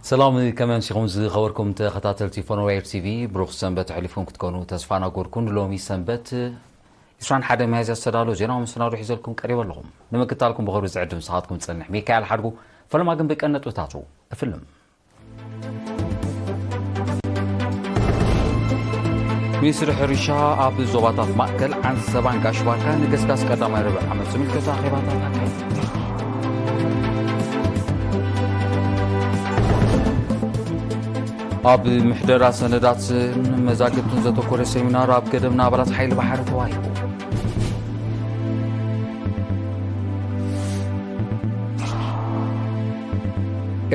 ሰላም፣ ከመይ ኣምሲኹም ዝኸበርኩም ተኸታተልቲ ፎኖ ዋይር ቲቪ? ብሩኽ ሰንበት ኣሕሊፍኩም ክትኮኑ ተስፋ እናገበርኩ፣ ንሎሚ ሰንበት ዕስራን ሓደን ሚያዝያ ዝተዳለወ ዜናዊ መሰናዶ ሒዘልኩም ቀሪበ ኣለኹም። ንምክታልኩም ብኽብሪ ዝዕድም ንስኻትኩም ዝጸንሕ ሚካኤል ሓድጉ። ፈለማ ግን ብቀንዲ ነጥብታቱ እፍልም። ሚኒስትሪ ሕርሻ ኣብ ዞባታት ማእከል፣ ዓንሰባን ጋሽ ባርካን ንገስጋስ ቀዳማይ ርብዒ ዓመት ዝምልከቱ ኣኼባታት ኣካይዱ። ኣብ ምሕደራ ሰነዳትን መዛግብትን ዘተኮረ ሴሚናር ኣብ ገደም ንኣባላት ሓይሊ ባሕሪ ተዋሂቡ።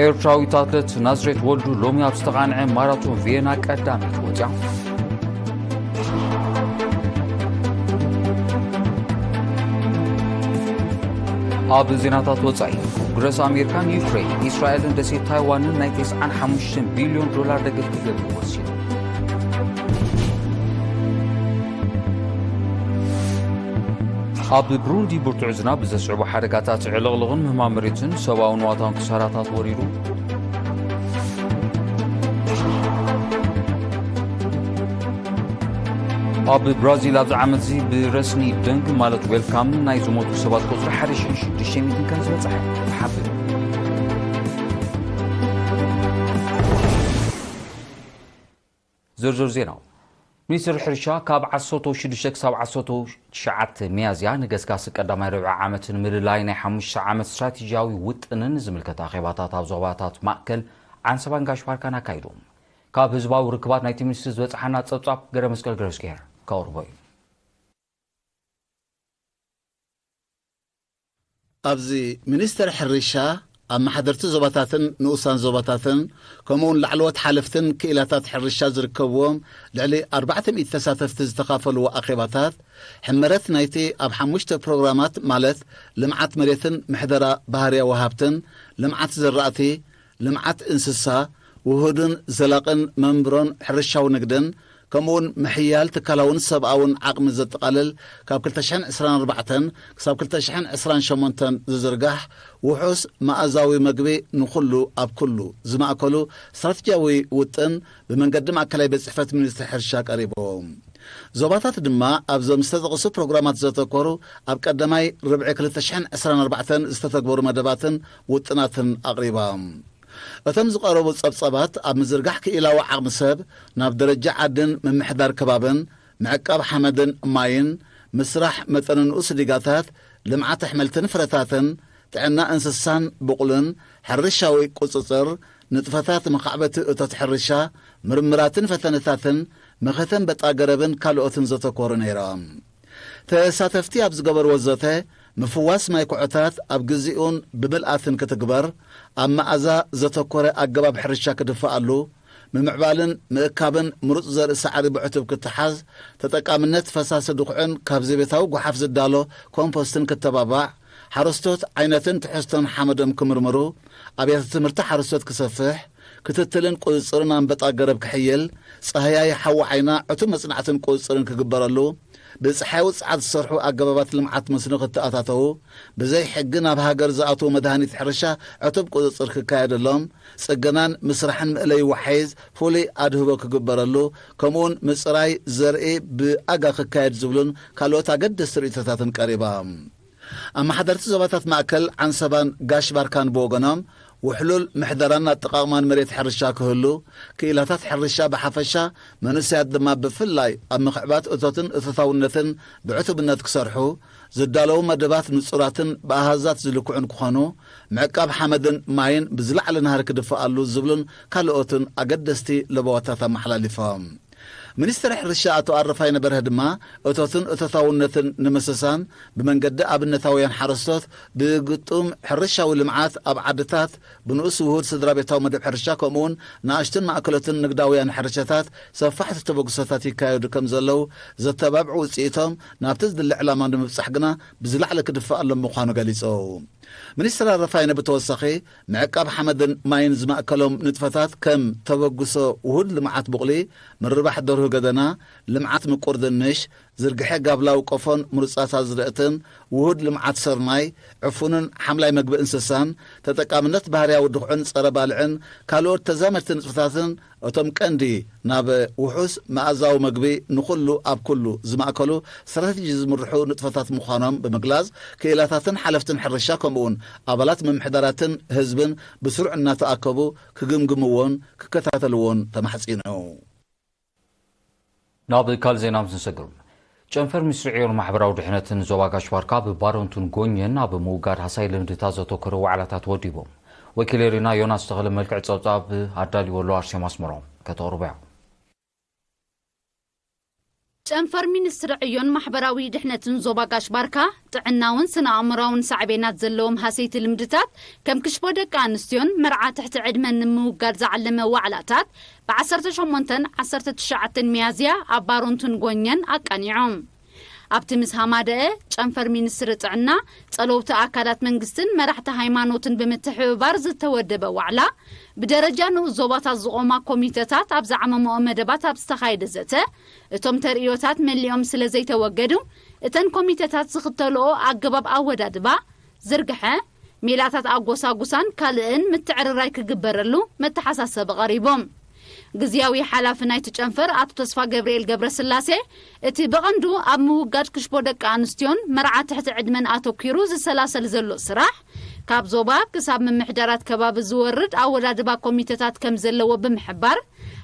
ኤርትራዊት ኣትሌት ናዝሬት ወልዱ ሎሚ ኣብ ዝተቓንዐ ማራቶን ቪየና ቀዳመይቲ ወጽያ። ኣብ ዜናታት ወጻኢ፣ ኮንግረስ ኣሜሪካን ዩክሬን፣ ኢስራኤልን ደሴት ታይዋንን ናይ ተስዓን ሓሙሽተን ቢልዮን ዶላር ደገፍ ክገብሩ ወሲኑ። ኣብ ብሩንዲ ብርቱዕ ዝናብ ብዘስዕቦ ሓደጋታት ዕልቕልቕን ምህማም መሬትን ሰብኣዊ ንዋታውን ክሳራታት ወሪዱ። ኣብ ብራዚል ኣብዚ ዓመት እዚ ብረስኒ ደንግ ማለት ዌልካም ናይ ዝሞቱ ሰባት ቁጽሪ ሓደ ሽሕን ሽዱሽተ ሚእትን ከም ዝበጽሐ ተሓቢሩ። ዝርዝር ዜና። ሚኒስትሪ ሕርሻ ካብ ዓሰርተ ሽዱሽተ ክሳብ ዓሰርተ ትሽዓተ ሚያዝያ ንገስጋስ ቀዳማይ ርብዒ ዓመትን ምልላይ ናይ ሓሙሽተ ዓመት ስትራቴጂያዊ ውጥንን ዝምልከት ኣኼባታት ኣብ ዞባታት ማእከል፣ ዓንሰባን ጋሽ ባርካን ኣካይዱ። ካብ ህዝባዊ ርክባት ናይቲ ሚኒስትሪ ዝበጽሓና ጸብጻብ ገረ መስቀል ገረስጌር ከቕርቦ እዩ። ኣብዚ ሚኒስተር ሕርሻ፣ ኣመሓደርቲ ዞባታትን ንኡሳን ዞባታትን፣ ከምኡውን ላዕለዎት ሓለፍትን ክኢላታት ሕርሻ ዝርከብዎም ልዕሊ ኣርባዕተ ሚእቲ ተሳተፍቲ ዝተኻፈልዎ ኣኼባታት፣ ሕመረት ናይቲ ኣብ ሓሙሽተ ፕሮግራማት ማለት ልምዓት መሬትን ምሕደራ ባህርያዊ ሃብትን፣ ልምዓት ዘራእቲ፣ ልምዓት እንስሳ፣ ውሁድን ዘላቕን መንብሮን ሕርሻዊ ንግድን፣ ከምኡውን ምሕያል ትካላውን ሰብኣውን ዓቕሚ ዘጠቓልል፣ ካብ ክልተ ሽሕን ዕስራን ኣርባዕተን ክሳብ ክልተ ሽሕን ዕስራን ሸሞንተን ዝዝርጋሕ ውሑስ መኣዛዊ መግቢ ንኹሉ ኣብ ኩሉ ዝማእከሉ ስትራተጂያዊ ውጥን ብመንገዲ ማእከላይ ቤት ጽሕፈት ሚኒስትሪ ሕርሻ ቀሪቡ። ዞባታት ድማ ኣብዞም ዝተጠቕሱ ፕሮግራማት ዘተኮሩ ኣብ ቀዳማይ ርብዒ ክልተ ሽሕን ዕስራን ኣርባዕተን ዝተተግበሩ መደባትን ውጥናትን ኣቕሪባ። እቶም ዝቐረቡ ጸብጻባት ኣብ ምዝርጋሕ ክኢላዊ ዓቕሚ ሰብ፣ ናብ ደረጃ ዓድን ምምሕዳር ከባብን፣ ምዕቃብ ሓመድን ማይን፣ ምስራሕ መጠነ ንኡስ ዲጋታት፣ ልምዓት ኣሕምልትን ፍረታትን፣ ጥዕና እንስሳን ብቑልን፣ ሕርሻዊ ቁጽጽር፣ ንጥፈታት መኻዕበቲ እቶት ሕርሻ፣ ምርምራትን ፈተነታትን፣ መኸተ ኣንበጣ ገረብን ካልኦትን ዘተኮሩ ነይሮም። ተሳተፍቲ ኣብ ዝገበርዎ ዘተ፣ ምፍዋስ ማይ ኩዖታት ኣብ ግዜኡን ብምልኣትን ክትግበር፣ ኣብ መኣዛ ዘተኮረ ኣገባብ ሕርሻ ክድፋኣሉ፣ ምምዕባልን ምእካብን ምሩጽ ዘርኢ ሳዕሪ ብዕቱብ ክትሓዝ፣ ተጠቃምነት ፈሳሲ ድኹዕን ካብ ዘቤታዊ ጓሓፍ ዝዳሎ ኮምፖስትን ክተባባዕ፣ ሓረስቶት ዓይነትን ትሕዝቶን ሓመዶም ክምርምሩ፣ ኣብያተ ትምህርቲ ሓረስቶት ክሰፍሕ፣ ክትትልን ቁጽጽርን ኣንበጣ ገረብ ክሕይል፣ ጻህያይ ሓዊ ዓይና ዕቱብ መጽናዕትን ቁጽጽርን ክግበረሉ፣ ብጸሓያዊ ጸዓት ዝሰርሑ ኣገባባት ልምዓት መስኖ ክተኣታተዉ፣ ብዘይ ሕጊ ናብ ሃገር ዝኣትዉ መድሃኒት ሕርሻ ዕቱብ ቁጽጽር ክካየደሎም፣ ጽገናን ምስራሕን መእለዪ ዋሕዝ ፍሉይ ኣድህቦ ክግበረሉ፣ ከምኡውን ምጽራይ ዘርኢ ብኣጋ ክካየድ ዝብሉን ካልኦት ኣገደስቲ ርእይቶታትን ቀሪቦም። ኣመሓደርቲ ዞባታት ማእከል ዓንሰባን ጋሽ ባርካን ብወገኖም፣ ውሕሉል ምሕደራን ኣጠቓቕማን መሬት ሕርሻ ክህሉ፣ ክኢላታት ሕርሻ ብሓፈሻ፣ መንእሰያት ድማ ብፍላይ ኣብ ምኽዕባት እቶትን እቶታውነትን ብዕቱብነት ክሰርሑ፣ ዝዳለዉ መደባት ንጹራትን ብኣሃዛት ዝልክዑን ክኾኑ፣ ምዕቃብ ሓመድን ማይን ብዝለዓለ ናህሪ ክድፍኣሉ ዝብሉን ካልኦትን ኣገደስቲ ለበዋታት ኣመሓላሊፎም። ሚኒስትር ሕርሻ ኣቶ ኣረፋይነ በርሀ ድማ፣ እቶትን እቶታውነትን ንምስሳን፣ ብመንገዲ ኣብነታውያን ሓረስቶት፣ ብግጡም ሕርሻዊ ልምዓት ኣብ ዓድታት፣ ብንኡስ ውሁድ ስድራ ቤታዊ መደብ ሕርሻ፣ ከምኡውን ንኣሽቱን ማእከሎትን ንግዳውያን ሕርሻታት ሰፋሕቲ ተበግሶታት ይካየዱ ከም ዘለዉ ዘተባብዑ ውጽኢቶም፣ ናብቲ ዝድለ ዕላማ ንምብጻሕ ግና ብዝላዕለ ክድፍኣሎም ምዃኑ ገሊጹ። ሚኒስትር ኣረፋይነ ብተወሳኺ፣ ምዕቃብ ሓመድን ማይን ዝማእከሎም ንጥፈታት ከም ተበግሶ ውሁድ ልምዓት ቡቕሊ፣ ምርባሕ ደርሁ ገደና፣ ልምዓት ምቁር ድንሽ፣ ዝርግሐ ጋብላዊ ቆፎን ምሩጻት ኣዝርእትን፣ ውሁድ ልምዓት ሰርናይ፣ ዕፉንን ሓምላይ መግቢ እንስሳን፣ ተጠቃምነት ባህርያዊ ድኹዕን ጸረ ባልዕን ካልኦት ተዛመድቲ ንጥፈታትን እቶም ቀንዲ ናብ ውሑስ መኣዛዊ መግቢ ንኹሉ ኣብ ኩሉ ዝማእከሉ ስትራቴጂ ዝምርሑ ንጥፈታት ምዃኖም ብምግላጽ፣ ክኢላታትን ሓለፍትን ሕርሻ ከምኡውን ኣባላት ምምሕዳራትን ህዝብን ብስሩዕ እናተኣከቡ ክግምግምዎን ክከታተልዎን ተማሕጺኑ። ናብ ካልእ ዜና ምስ ንሰግር፣ ጨንፈር ሚኒስትሪ ዕዮን ማሕበራዊ ድሕነትን ዞባ ጋሽ ባርካ ብባሮንቱን ጎኘን ኣብ ምውጋድ ሃሳይ ልምድታት ዘተኮረ ዋዕላታት ወዲቦም። ወኪል ኤሪና ዮናስ ተኽለ መልክዕ ጸብጻብ ኣዳልዎ ኣሎ፣ ኣርሴማ ኣስመሮም ከተቕርቦ እያ። ጨንፈር ሚኒስትሪ ዕዮን ማሕበራዊ ድሕነትን ዞባ ጋሽ ባርካ ጥዕናውን ስነ ኣእምራውን ሳዕቤናት ዘለዎም ሃሰይቲ ልምድታት ከም ክሽቦ ደቂ ኣንስትዮን መርዓ ትሕቲ ዕድመን ንምውጋድ ዝዓለመ ዋዕላታት ብ ዓሰርተ ሸሞንተን ዓሰርተ ትሽዓተን ሚያዝያ ኣብ ባሮንቱን ጎኘን ኣቃኒዖም። ኣብቲ ምስ ሃማደአ ጨንፈር ሚኒስትሪ ጥዕና፣ ጸለውቲ ኣካላት መንግስትን መራሕቲ ሃይማኖትን ብምትሕብባር ዝተወደበ ዋዕላ፣ ብደረጃ ንኡስ ዞባታት ዝቖማ ኮሚተታት ኣብ ዝዓመመኦ መደባት ኣብ ዝተኻየደ ዘተ፣ እቶም ተርእዮታት መሊኦም ስለ ዘይተወገዱ፣ እተን ኮሚተታት ዝኽተልኦ ኣገባብ ኣወዳድባ፣ ዝርግሐ፣ ሜላታት ኣጎሳጉሳን ካልእን ምትዕርራይ ክግበረሉ መተሓሳሰቢ ቀሪቦም። ግዝያዊ ሓላፊ ናይቲ ጨንፈር ኣቶ ተስፋ ገብርኤል ገብረስላሴ፣ እቲ ብቐንዱ ኣብ ምውጋድ ክሽቦ ደቂ ኣንስትዮን መርዓ ትሕቲ ዕድመን ኣተኲሩ ዝሰላሰል ዘሎ ስራሕ፣ ካብ ዞባ ክሳብ ምምሕዳራት ከባቢ ዝወርድ ኣወዳድባ ኮሚተታት ከም ዘለዎ ብምሕባር፣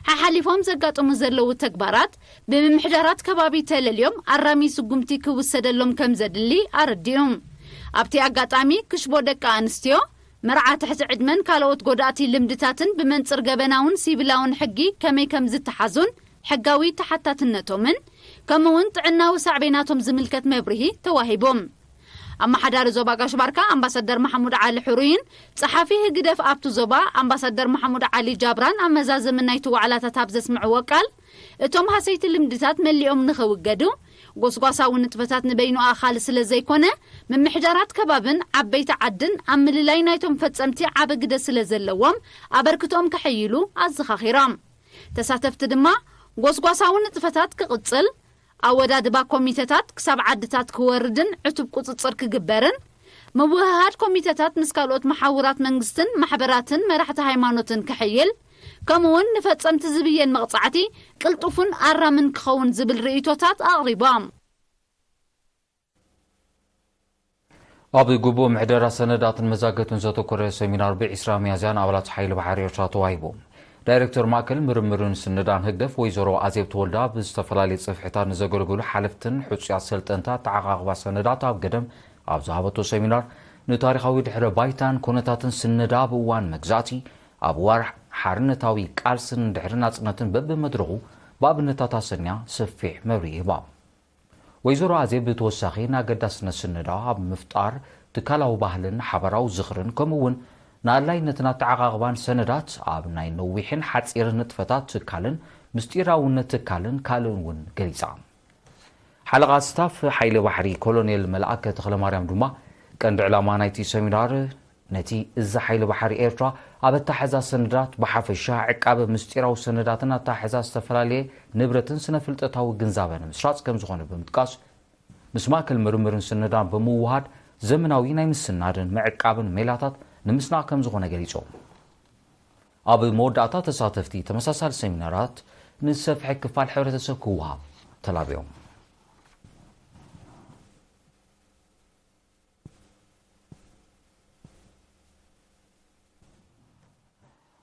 ሓሓሊፎም ዘጋጥሙ ዘለዉ ተግባራት ብምምሕዳራት ከባቢ ተለልዮም ኣራሚ ስጉምቲ ክውሰደሎም ከም ዘድሊ ኣረዲኡ። ኣብቲ ኣጋጣሚ ክሽቦ ደቂ ኣንስትዮ፣ መርዓ ትሕቲ ዕድመን ካልኦት ጎዳእቲ ልምድታትን ብመንጽር ገበናውን ሲቪላውን ሕጊ ከመይ ከም ዝተሓዙን ሕጋዊ ተሓታትነቶምን፣ ከምኡውን ጥዕናዊ ሳዕቤናቶም ዝምልከት መብርሂ ተዋሂቦም። ኣመሓዳሪ ዞባ ጋሽ ባርካ ኣምባሳደር መሓሙድ ዓሊ ሕሩይን ጸሓፊ ህግደፍ ኣብቲ ዞባ ኣምባሳደር መሓሙድ ዓሊ ጃብራን ኣብ መዛዘሚ ናይቲ ዋዕላታት ኣብ ዘስምዕዎ ቃል፣ እቶም ሃሰይቲ ልምድታት መሊኦም ንኸውገዱ፣ ጎስጓሳዊ ንጥፈታት ንበይኑ ኣኻሊ ስለ ዘይኮነ፣ ምምሕዳራት ከባብን ዓበይቲ ዓድን ኣብ ምልላይ ናይቶም ፈጸምቲ ዓቢ ግደ ስለ ዘለዎም፣ ኣበርክቶኦም ከሐይሉ ኣዘኻኺሮም። ተሳተፍቲ ድማ፣ ጎስጓሳዊ ንጥፈታት ክቕጽል፣ ኣወዳድባ ኮሚተታት ክሳብ ዓድታት ክወርድን ዕቱብ ቁጽጽር ክግበርን፣ ምውህሃድ ኮሚተታት ምስ ካልኦት መሓውራት መንግስትን ማሕበራትን መራሕቲ ሃይማኖትን ክሕይል፣ ከምኡውን ንፈጸምቲ ዝብየን መቕጻዕቲ ቅልጡፍን ኣራምን ክኸውን ዝብል ርእይቶታት ኣቕሪቦም። ኣብ ግቡእ ምሕደራ ሰነዳትን መዛገትን ዘተኮረ ሰሚናር ብ ዒስራ ሚያዝያ ንኣባላት ሓይሊ ባሕሪ ኤርትራ ተዋሂቡ። ዳይሬክተር ማእከል ምርምርን ስነዳን ህግደፍ ወይዘሮ ኣዜብ ተወልዳ፣ ብዝተፈላለየ ጽፍሕታት ንዘገልግሉ ሓለፍትን ሕጹያት ሰልጠንታ ኣተዓቓቕባ ሰነዳት ኣብ ገደም ኣብ ዝሃበቶ ሰሚናር፣ ንታሪኻዊ ድሕረ ባይታን ኩነታትን ስነዳ ኣብ እዋን መግዛእቲ፣ ኣብ እዋን ሓርነታዊ ቃልስን ድሕሪ ናጽነትን በብመድረኹ ብኣብነታት ኣሰንያ ሰፊሕ መብርሂ ሂባ። ወይዘሮ ኣዜብ ብተወሳኺ ንኣገዳስነት ስነዳ ኣብ ምፍጣር ትካላዊ ባህልን ሓባራዊ ዝኽርን፣ ከምኡ እውን ንኣድላይነትን ኣተዓቓቕባን ሰነዳት ኣብ ናይ ነዊሕን ሓጺርን ንጥፈታት ትካልን ምስጢራውነት ትካልን ካልእን እውን ገሊጻ። ሓለቓ ስታፍ ሓይሊ ባሕሪ ኮሎኔል መልኣከ ተኽለማርያም ድማ፣ ቀንዲ ዕላማ ናይቲ ሰሚናር ነቲ እዚ ሓይሊ ባሕሪ ኤርትራ ኣብ ኣተሓሕዛ ሰነዳት ብሓፈሻ፣ ዕቃበ ምስጢራዊ ሰነዳትን ኣተሓሕዛ ዝተፈላለየ ንብረትን ስነ-ፍልጠታዊ ግንዛበ ንምስራጽ ከም ዝኾነ ብምጥቃስ፣ ምስ ማእከል ምርምርን ስነዳን ብምውሃድ ዘመናዊ ናይ ምስናድን ምዕቃብን ሜላታት ንምስናቕ ከም ዝኾነ ገሊጾም። ኣብ መወዳእታ ተሳተፍቲ ተመሳሳሊ ሰሚናራት ንዝሰፍሐ ክፋል ሕብረተሰብ ክወሃብ ተላብዮም።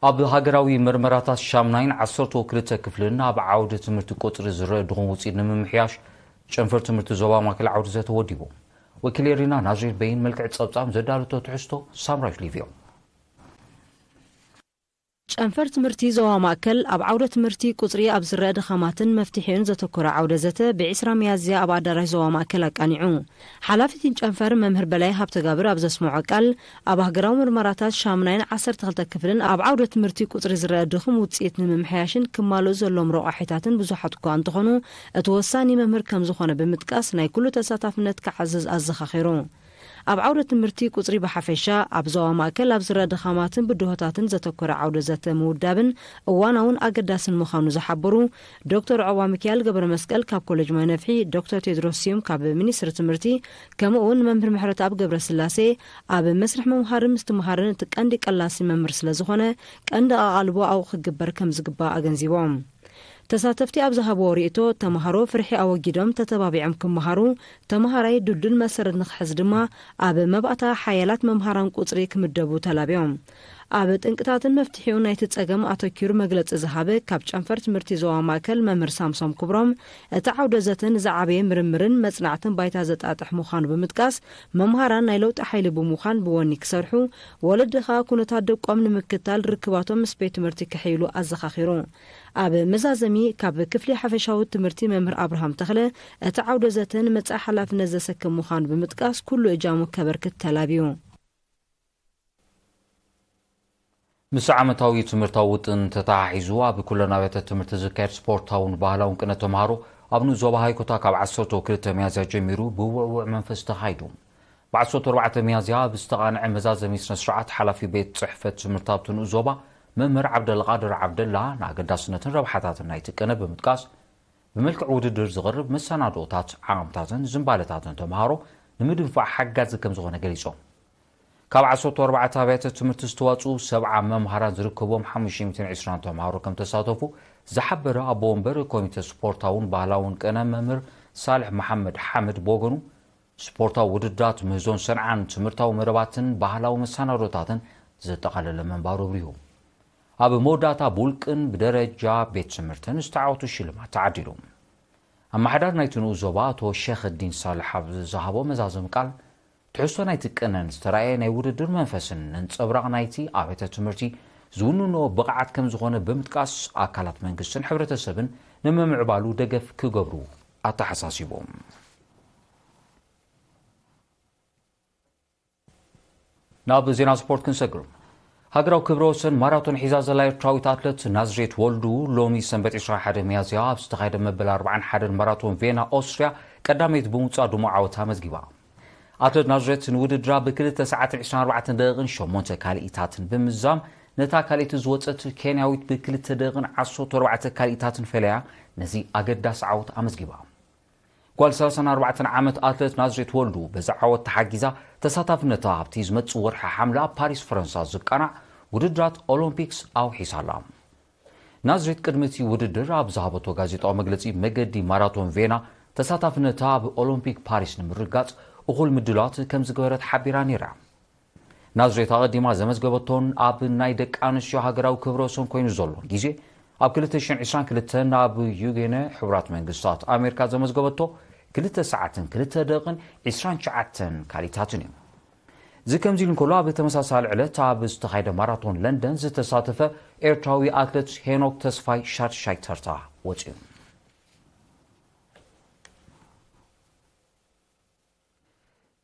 ኣብ ሃገራዊ መርመራታት ሻምናይን ዓሰርተ ክልተ ክፍልን ኣብ ዓውዲ ትምህርቲ ቁጽሪ ዝረአ ድኹም ውጽኢት ንምምሕያሽ ጨንፈር ትምህርቲ ዞባ ማእከል ዓውዲ ዘተ ወዲቡ። ወኪል ኤሪና ናዝሬት በይን መልክዕ ጸብጻብ ዘዳለቶ ትሕዝቶ ሳምራይት ሊቭዮ። ጨንፈር ትምህርቲ ዞባ ማእከል ኣብ ዓውደ ትምህርቲ ቁጽሪ ኣብ ዝረአ ድኻማትን መፍትሒኡን ዘተኮረ ዓውደ ዘተ ብ ዒስራ ሚያዝያ ኣብ ኣዳራሽ ዞባ ማእከል ኣቃኒዑ። ሓላፊ እቲ ጨንፈር መምህር በላይ ሃብተጋብር ኣብ ዘስምዖ ቃል፣ ኣብ ሃገራዊ ምርመራታት ሻምናይን ዓሰርተ ክልተ ክፍልን ኣብ ዓውደ ትምህርቲ ቁጽሪ ዝረአ ድኹም ውጽኢት ንምምሕያሽን ክማልኡ ዘለዎም ረቋሒታትን ብዙሓት እኳ እንተኾኑ፣ እቲ ወሳኒ መምህር ከም ዝኾነ ብምጥቃስ፣ ናይ ኩሉ ተሳታፍነት ክዓዝዝ ኣዘኻኺሩ። ኣብ ዓውደ ትምህርቲ ቁጽሪ ብሓፈሻ፣ ኣብ ዞባ ማእከል ኣብ ዝርኣ ድኻማትን ብድሆታትን ዘተኮረ ዓውደ ዘተ ምውዳብን እዋናውን ኣገዳስን ምዃኑ ዝሓበሩ ዶክተር ዑቕባ ሚካኤል ገብረ መስቀል ካብ ኮሌጅ ማይ ነፍሒ፣ ዶክተር ቴድሮስ ስዩም ካብ ሚኒስትሪ ትምህርቲ፣ ከምኡ እውን መምህር ምሕረተኣብ ገብረስላሴ፣ ኣብ መስርሕ ምምሃርን ምስትምሃርን እቲ ቀንዲ ቀላሲ መምህር ስለ ዝኾነ፣ ቀንዲ ኣቓልቦ ኣብኡ ክግበር ከም ዝግባእ ኣገንዚቦም። ተሳተፍቲ ኣብ ዝሃብዎ ርእይቶ፣ ተምሃሮ ፍርሒ ኣወጊዶም ተተባቢዖም ክመሃሩ፣ ተምሃራይ ድልዱል መሰረት ንክሕዝ ድማ ኣብ መባእታ ሓያላት መምሃራን ቁጽሪ ክምደቡ ተላብዮም። ኣብ ጥንቅታትን መፍትሒኡ ናይቲ ጸገም ኣተኪሩ መግለጺ ዝሃበ ካብ ጨንፈር ትምህርቲ ዞባ ማእከል መምህር ሳምሶም ክብሮም፣ እቲ ዓውደ ዘተ ንዝዓበየ ምርምርን መጽናዕትን ባይታ ዘጣጥሕ ምዃኑ ብምጥቃስ፣ መምሃራን ናይ ለውጢ ሓይሊ ብምዃን ብወኒ ክሰርሑ፣ ወለዲ ከኣ ኩነታት ደቆም ንምክታል ርክባቶም ምስ ቤት ትምህርቲ ክሕይሉ ኣዘኻኺሩ። ኣብ መዛዘሚ ካብ ክፍሊ ሓፈሻዊ ትምህርቲ መምህር ኣብርሃም ተኽለ፣ እቲ ዓውደ ዘተ ንመጻኢ ሓላፍነት ዘሰክም ምዃኑ ብምጥቃስ፣ ኩሉ እጃሙ ከበርክት ተላብዩ። ምስ ዓመታዊ ትምህርታዊ ውጥን ተተሓሒዙ ኣብ ኩለን ኣብያተ ትምህርቲ ዝካየድ ስፖርታውን ባህላውን ቅነ ተምሃሮ ኣብ ንኡስ ዞባ ሃይኮታ ካብ ዓሰርተ ክልተ ሚያዝያ ጀሚሩ ብውዕዉዕ መንፈስ ተኻይዱ። ብ ዓሰርተ ኣርባዕተ ሚያዝያ ኣብ ዝተቓንዐ መዛዘሚ ስነ ስርዓት ሓላፊ ቤት ጽሕፈት ትምህርቲ ኣብቲ ንኡስ ዞባ መምህር ዓብደልቃድር ዓብደላ ንኣገዳስነትን ረብሓታትን ናይቲ ቅነ ብምጥቃስ ብመልክዕ ውድድር ዝቐርብ መሰናድኦታት ዓቕምታትን ዝንባለታትን ተምሃሮ ንምድንፋዕ ሓጋዚ ከም ዝኾነ ገሊጾም። ካብ ዓሰርተ ኣርባዕተ ኣብያተ ትምህርቲ ዝተዋጽኡ ሰብዓ መምሃራን ዝርከብዎም ሓሙሽተ ሚእትን ዕስራን ተምሃሮ ከም ተሳተፉ ዝሓበረ ኣቦ ወንበር ኮሚተ ስፖርታውን ባህላውን ቅነ መምህር ሳልሕ መሓመድ ሓምድ ብወገኑ፣ ስፖርታዊ ውድድራት ምህዞን ሰንዓን ትምህርታዊ መደባትን ባህላዊ መሰናዶታትን ዘጠቓለለ ምንባሩ ኣብሪሁ። ኣብ መወዳእታ ብውልቅን ብደረጃ ቤት ትምህርትን ዝተዓወቱ ሽልማት ተዓዲሉ። ኣመሓዳሪ ናይቲ ንኡስ ዞባ ኣቶ ሸኽዲን ሳልሕ ኣብ ዝሃቦ መዛዘሚ ቃል፣ ትሕዝቶ ናይቲ ቅነን ዝተራእየ ናይ ውድድር መንፈስን ነንጸብራቕ ናይቲ ኣብያተ ትምህርቲ ዝውንንኦ ብቕዓት ከም ዝኾነ ብምጥቃስ፣ ኣካላት መንግስትን ሕብረተሰብን ንምምዕባሉ ደገፍ ክገብሩ ኣተሓሳሲቡ። ናብ ዜና ስፖርት ክንሰግር። ሃገራዊ ክብረ ወሰን ማራቶን ሒዛ ዘላ ኤርትራዊት ኣትለት ናዝሬት ወልዱ፣ ሎሚ ሰንበት ዕስራን ሓደን ሚያዝያ ኣብ ዝተኻየደ መበል ኣርባዓን ሓደን ማራቶን ቬና ኦስትርያ ቀዳመይቲ ብምውጻእ ድሙቕ ዓወት ኣመዝጊባ። ኣትለት ናዝሬት ንውድድራ ብክልተ ሰዓትን ዕስራን ኣርባዕተን ደቂቕን ሸሞንተ ካልኢታትን ብምዝዛም፣ ነታ ካልኣይቲ ዝወጸት ኬንያዊት ብክልተ ደቂቕን ዓሰርተ ኣርባዕተ ካልኢታትን ፈለያ ነዚ ኣገዳሲ ዓወት ኣመዝጊባ። ጓል ሰላሳን ኣርባዕተን ዓመት ኣትለት ናዝሬት ወልዱ በዚ ዓወት ተሓጊዛ፣ ተሳታፍነታ ኣብቲ ዝመጽእ ወርሒ ሓምለ ኣብ ፓሪስ ፈረንሳ ዝቃናዕ ውድድራት ኦሎምፒክስ ኣውሒሳ ኣላ። ናዝሬት ቅድሚ እቲ ውድድር ኣብ ዝሃበቶ ጋዜጣዊ መግለጺ፣ መገዲ ማራቶን ቬና ተሳታፍነታ ኣብ ኦሎምፒክ ፓሪስ ንምርጋጽ እኹል ምድላት ከም ዝገበረት ሓቢራ ነይራ። ናዝሬት ኣቐዲማ ዘመዝገበቶን ኣብ ናይ ደቂ ኣንስትዮ ሃገራዊ ክብረ ወሰን ኮይኑ ዘሎን ግዜ፣ ኣብ ክልተ ሽሕን ዕስራን ክልተን ኣብ ዩጌነ ሕቡራት መንግስታት ኣሜሪካ ዘመዝገበቶ ክልተ ሰዓትን ክልተ ደቂቕን ዕስራን ትሽዓተን ካልኢታትን እዩ። እዚ ከምዚ ኢሉ እንከሎ፣ ኣብ ተመሳሳሊ ዕለት ኣብ ዝተኻየደ ማራቶን ለንደን ዝተሳተፈ ኤርትራዊ ኣትለት ሄኖክ ተስፋይ ሻድሻይ ተርታ ወጺኡ።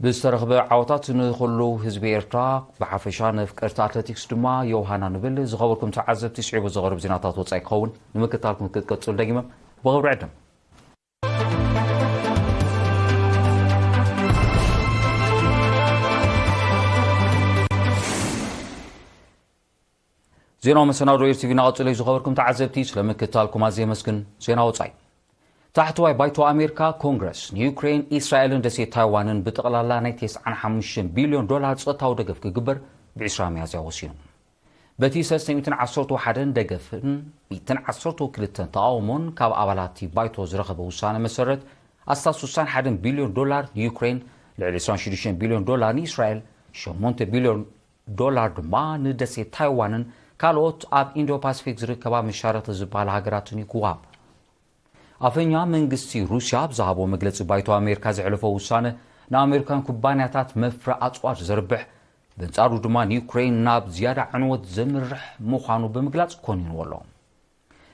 ብዝተረኽበ ዓወታት ንኹሉ ህዝቢ ኤርትራ ብሓፈሻ፣ ነፍቀርቲ ኣትለቲክስ ድማ የውሃና ንብል። ዝኸበርኩም ተዓዘብቲ፣ ስዒቡ ዝቐርብ ዜናታት ወጻኢ ክኸውን፣ ንምክትታልኩም ክትቀጽሉ ደጊመ ብኽብሪ ዕድም። ዜናዊ መሰናዶ ኤር ቲቪ እናቐጸለ እዩ። ዝኸበርኩም ተዓዘብቲ፣ ስለምክትታልኩም ኣዝየ የመስግን። ዜና ወጻኢ። ታሕተዋይ ባይቶ ኣሜሪካ ኮንግረስ ንዩክሬን፣ ኢስራኤልን ደሴት ታይዋንን ብጠቕላላ ናይ ተስዓን ሓሙሽተን ቢልዮን ዶላር ጸጥታዊ ደገፍ ክግበር ብ ዕስራ ሚያዝያ ወሲኑ። በቲ ሰለስተ ሚእትን ዓሰርተ ሓደን ደገፍን ሚእትን ዓሰርተ ክልተን ተቓውሞን ካብ ኣባላት እቲ ባይቶ ዝረኸበ ውሳነ መሰረት፣ ኣስታት ስሳን ሓደን ቢልዮን ዶላር ንዩክሬን፣ ልዕሊ ዕስራን ሽዱሽተን ቢልዮን ዶላር ንኢስራኤል፣ ሸሞንተ ቢልዮን ዶላር ድማ ንደሴት ታይዋንን ካልኦት ኣብ ኢንዶ ፓሲፊክ ዝርከባ መሻርኽቲ ዝበሃላ ሃገራትን እዩ ክወሃብ። ኣፈኛ መንግስቲ ሩስያ ኣብ ዝሃቦ መግለጺ፣ ባይቶ ኣሜሪካ ዘሕለፎ ውሳነ ንኣሜሪካን ኩባንያታት መፍረ ኣጽዋር ዘርብሕ፣ በንጻሩ ድማ ንዩክሬን ናብ ዝያዳ ዕንወት ዘምርሕ ምዃኑ ብምግላጽ ኮኒንዎ ኣሎ።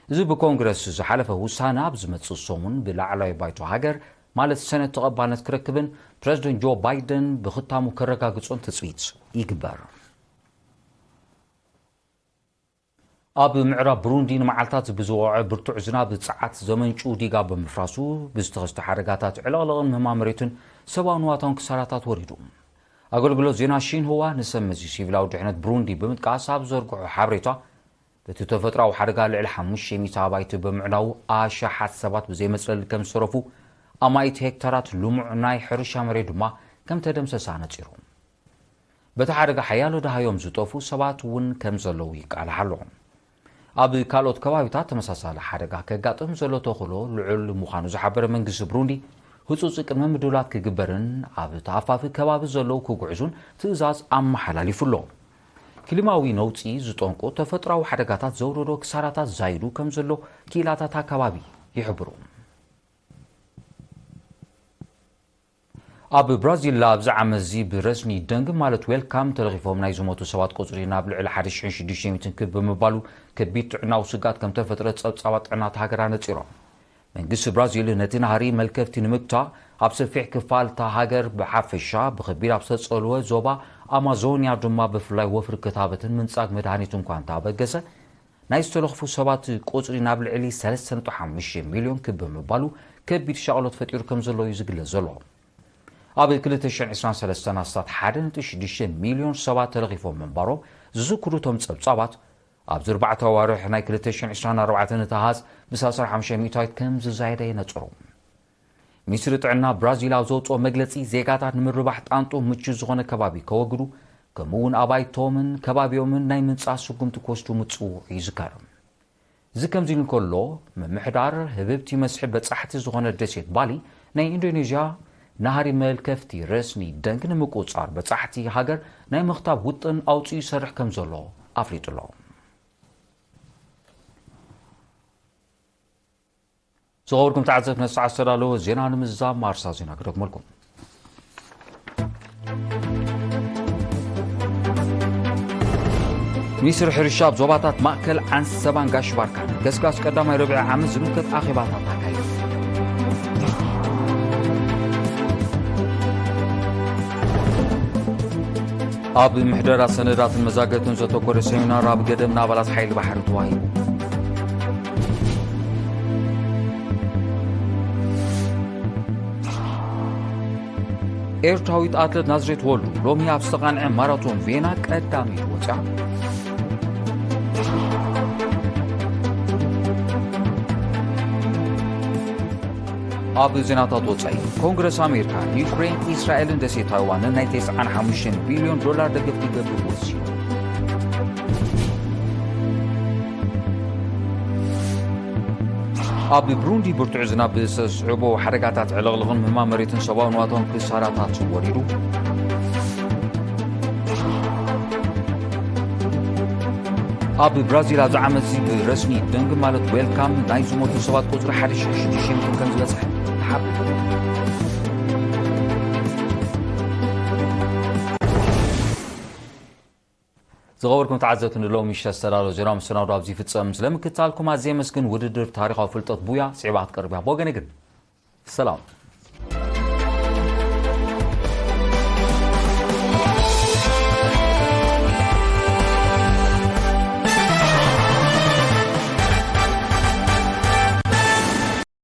እዚ ብኮንግረስ ዝሓለፈ ውሳነ ኣብ ዝመጽእ ሰሙን ብላዕላዊ ባይቶ ሃገር ማለት ሰነት ተቐባልነት ክረክብን ፕረዚደንት ጆ ባይደን ብኽታሙ ከረጋግጾን ትጽቢት ይግበር። ኣብ ምዕራብ ብሩንዲ ንመዓልታት ብዝወቕዐ ብርቱዕ ዝናብ ጸዓት ዘመንጩ ዲጋ ብምፍራሱ ብዝተኸስተ ሓደጋታት ዕለቕለቕን ምህማም መሬትን ሰብኣዊ ንዋታውን ክሳራታት ወሪዱ። ኣገልግሎት ዜና ሺንሁዋ ንሰብ መዚ ሲቪላዊ ድሕነት ብሩንዲ ብምጥቃስ ኣብ ዘርግሖ ሓበሬታ፣ በቲ ተፈጥሮኣዊ ሓደጋ ልዕሊ ሓሙሽተ ሚእቲ ኣባይቲ ብምዕናዉ ኣሽሓት ሰባት ብዘይመጽለሊ ከም ዝተረፉ፣ ኣማኢት ሄክታራት ልሙዕ ናይ ሕርሻ መሬት ድማ ከም ተደምሰሰ ኣነጺሩ። በቲ ሓደጋ ሓያሎ ደሃዮም ዝጠፉ ሰባት እውን ከም ዘለዉ ይቃላሕ ኣሎ። ኣብ ካልኦት ከባቢታት ተመሳሳሊ ሓደጋ ከጋጥም ዘሎ ተኽእሎ ልዑል ምዃኑ ዝሓበረ መንግስቲ ብሩንዲ፣ ህጹጽ ቅድመ ምድላት ክግበርን ኣብ ተኣፋፊ ከባቢ ዘለዉ ክጉዕዙን ትእዛዝ ኣመሓላሊፉ ኣሎ። ክሊማዊ ነውጺ ዝጠንቁ ተፈጥሮኣዊ ሓደጋታት ዘውረዶ ክሳራታት ዛይዱ ከም ዘሎ ክኢላታት ኣከባቢ ይሕብሩ። ኣብ ብራዚል ኣብዚ ዓመት እዚ ብረስኒ ደንግ ማለት ዌልካም ተለኺፎም ናይ ዝሞቱ ሰባት ቁጽሪ ናብ ልዕሊ ሓደ ሽሕን ሽዱሽተ ሚእትን ክብ ብምባሉ፣ ከቢድ ጥዕናዊ ስግኣት ከም ተፈጥረ ጸብጻባት ጥዕና እታ ሃገር ኣነጺሮም። መንግስቲ ብራዚል ነቲ ናህሪ መልከፍቲ ንምግታእ ኣብ ሰፊሕ ክፋል እታ ሃገር ብሓፈሻ ብኸቢድ ኣብ ዝተጸልወ ዞባ ኣማዞንያ ድማ ብፍላይ ወፍሪ ክታበትን ምንጻግ መድሃኒትን እኳ እንተኣበገሰ፣ ናይ ዝተለኽፉ ሰባት ቁጽሪ ናብ ልዕሊ ሰለስተ ነጥቢ ሓሙሽተ ሚልዮን ክብ ብምባሉ ከቢድ ሻቕሎት ፈጢሩ ከም ዘሎ እዩ ዝግለጽ ዘሎ። ኣብ ክልተ ሽሕን ዕስራን ሰለስተን ኣስታት ሓደ ነጥቢ ሽዱሽተ ሚልዮን ሰባት ተለኺፎም ምንባሮም ዝዝክሩ እቶም ጸብጻባት፣ ኣብዚ ኣርባዕተ ኣዋርሕ ናይ ክልተ ሽሕን ዕስራን ኣርባዕተን እቲ ኣሃዝ ብሰላሳ ሓሙሽተ ሚእታዊት ከም ዝዛየደ የነጽሩ። ሚኒስትሪ ጥዕና ብራዚል ኣብ ዘውጽኦ መግለጺ፣ ዜጋታት ንምርባሕ ጣንጡ ምቹ ዝኾነ ከባቢ ከወግዱ፣ ከምኡ እውን ኣባይቶምን ከባቢዮምን ናይ ምንጻህ ስጉምቲ ክወስዱ ምጽውዑ ይዝከር። እዚ ከምዚ ኢሉ እንከሎ፣ ምምሕዳር ህብብቲ መስሕብ በጻሕቲ ዝኾነ ደሴት ባሊ ናይ ኢንዶኔዥያ፣ ናህሪ መልከፍቲ ረስኒ ደንግ ንምቁጽጻር በጻሕቲ ሃገር ናይ ምኽታብ ውጥን ኣውጺኡ ይሰርሕ ከም ዘሎ ኣፍሊጡ ኣሎ። ዝኸበርኩም ተዓዘብቲ፣ ነቲ ሰዓት ዝተዳለወ ዜና ንምዝዛም ኣርሳ ዜና ክደግመልኩም። ሚኒስትሪ ሕርሻ ኣብ ዞባታት ማእከል ዓንሰባን ጋሽ ባርካን ገስጋስ ቀዳማይ ረብዒ ዓመት ዝምልከት ኣኼባታት ኣካይዱ። ኣብ ምሕደራ ሰነዳትን መዛግብትን ዘተኮረ ሴሚናር ኣብ ገደም ንኣባላት ሓይሊ ባሕሪ ተዋሂቡ። ኤርትራዊት ኣትለት ናዝሬት ወልዱ ሎሚ ኣብ ዝተቓንዐ ማራቶን ቬና ቀዳመይቲ ወፂኣ። ኣብ ዜናታት ወጻኢ፣ ኮንግረስ ኣሜሪካ ንዩክሬን፣ ኢስራኤልን ደሴት ታይዋንን ናይ ተስዓን ሓሙሽተን ቢልዮን ዶላር ደገፍ ክገብር ወሲኑ። ኣብ ብሩንዲ ብርቱዕ ዝናብ ብዝተስዕቦ ሓደጋታት ዕልቕልቕን ምህማም መሬትን ሰብኣዊ ንዋታውን ክሳራታት ወሪዱ። ኣብ ብራዚል ኣብዚ ዓመት እዚ ብረስኒ ደንግ ማለት ዌልካም ናይ ዝሞቱ ሰባት ቁጽሪ ሓደ ሽሕን ሽዱሽተ ሚእትን ከም ዝበጽሐ ተሓቢሩ። ዝኸበርኩም ተዓዘብቲ፣ ንሎሚ ምሽት ዝተዳለወ ዜና መሰናዶ ኣብዚ ይፍጸም። ስለምክትታልኩም ኣዝየ የመስግን። ውድድር ታሪኻዊ ፍልጠት ቡያ ስዒባ ክትቀርብ እያ። ብወገነይ ግን ሰላም።